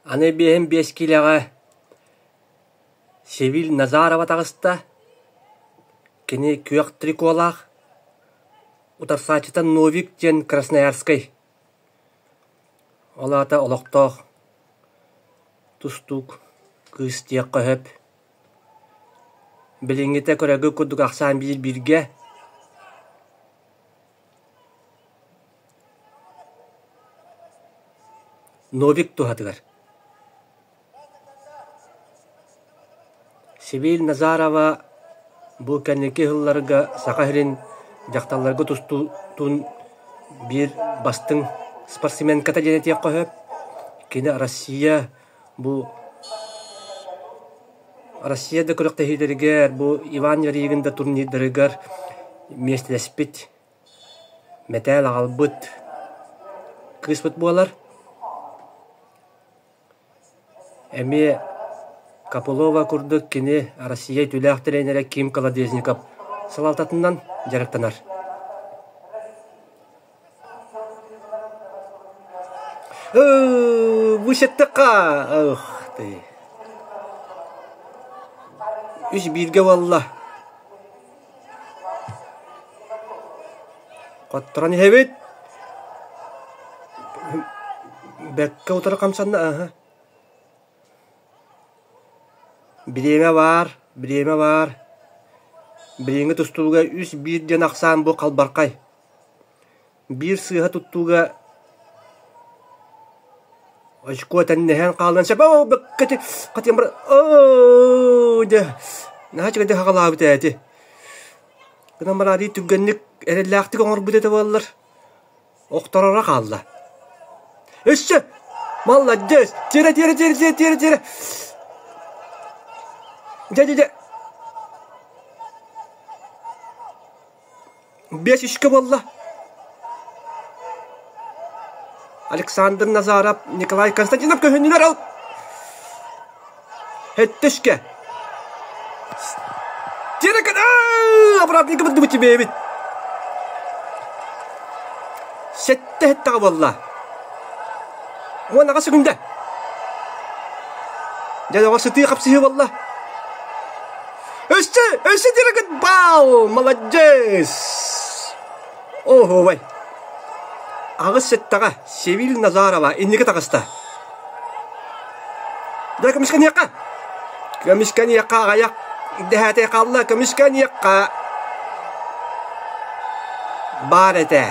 Аны биэһин биэс киилэҕэ Севиль Назарова таҕыста. Кини күөх триколаах, утарсааччыта Новик диэн Красноярскай. Ол аата олохтоох тустуук кыыс диэххэ сөп. Билиҥҥитэ көрөргө курдук ахсаан биир бииргэ. Новик туһатыгар. Сибиль Назарова бу кэнники сылларга Саха сирин дьахталларга тустуутун биир бастыҥ спортсменката диэн этиэххэ сөп. Кини Россия бу Россия да күрэхтэһиилэригэр, бу Иван Ярыгин да турнирдарыгар миэстэлэспит, мэтээл аҕалбыт кыыспыт буолар. Эмиэ Копылова курдук кини Россия үтүөлээх тренерэ Ким Колодезников салалтатынан дьарыктанар. Высеттыка! Ых ты! Үс бииргэ буолла. Хотторон иһэбит. Бэккэ утары хамсанна аһа. Бириэмэ баар, бириэмэ баар. Билиҥҥи тустууга үс биир диэн ахсаан бу халбархай. Биир сыыһа туттууга очко тэннэһэн хаалан сөп. Оо, бэккэ хатыам бар. Оо, дьэ. Наһаа үчүгэйдик хаҕалаабыт ээ ити. Гынан баран түргэнник эрэллээхтик оҥорбут этэ буоллар. Охтороро хаалла. Өссө! Маладьыас! Тиэрэ, тиэрэ, тиэрэ, тиэрэ, тиэрэ, тиэрэ! Дьэ, дьэ, дьэ! Биэс үскэ буолла. Александр Назаров, Николай Константинов көһүннүлэр ол. Хэттэ үскэ. Тиэрэ Обратненько бардыбыт бэйэбит. Сэттэ сэттэҕэ буолла. 18 секунда. Дьэ, доҕор сытыы хапсыһыы буолла. Өссө, өссө тиэрэ баал! Маладьыас! Оһуобай. Аҕыс сэттэҕэ Севиль Назарова инники таҕыста. Дьэ, көмүскэниэххэ! Көмүскэниэххэ аҕыйах дэһээтэй хаалла, көмүскэниэххэ! Баар этэ.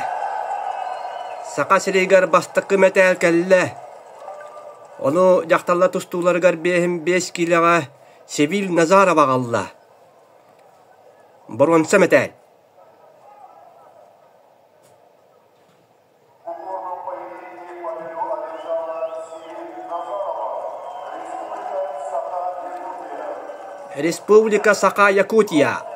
Саха сиригэр бастакы мэтээл кэллэ. Ону дьахталлар тустууларыгар биэһин биэс киилэҕэ Севиль Назарова аҕалла. Боруонса мэтээл. Республика Саха-Якутия.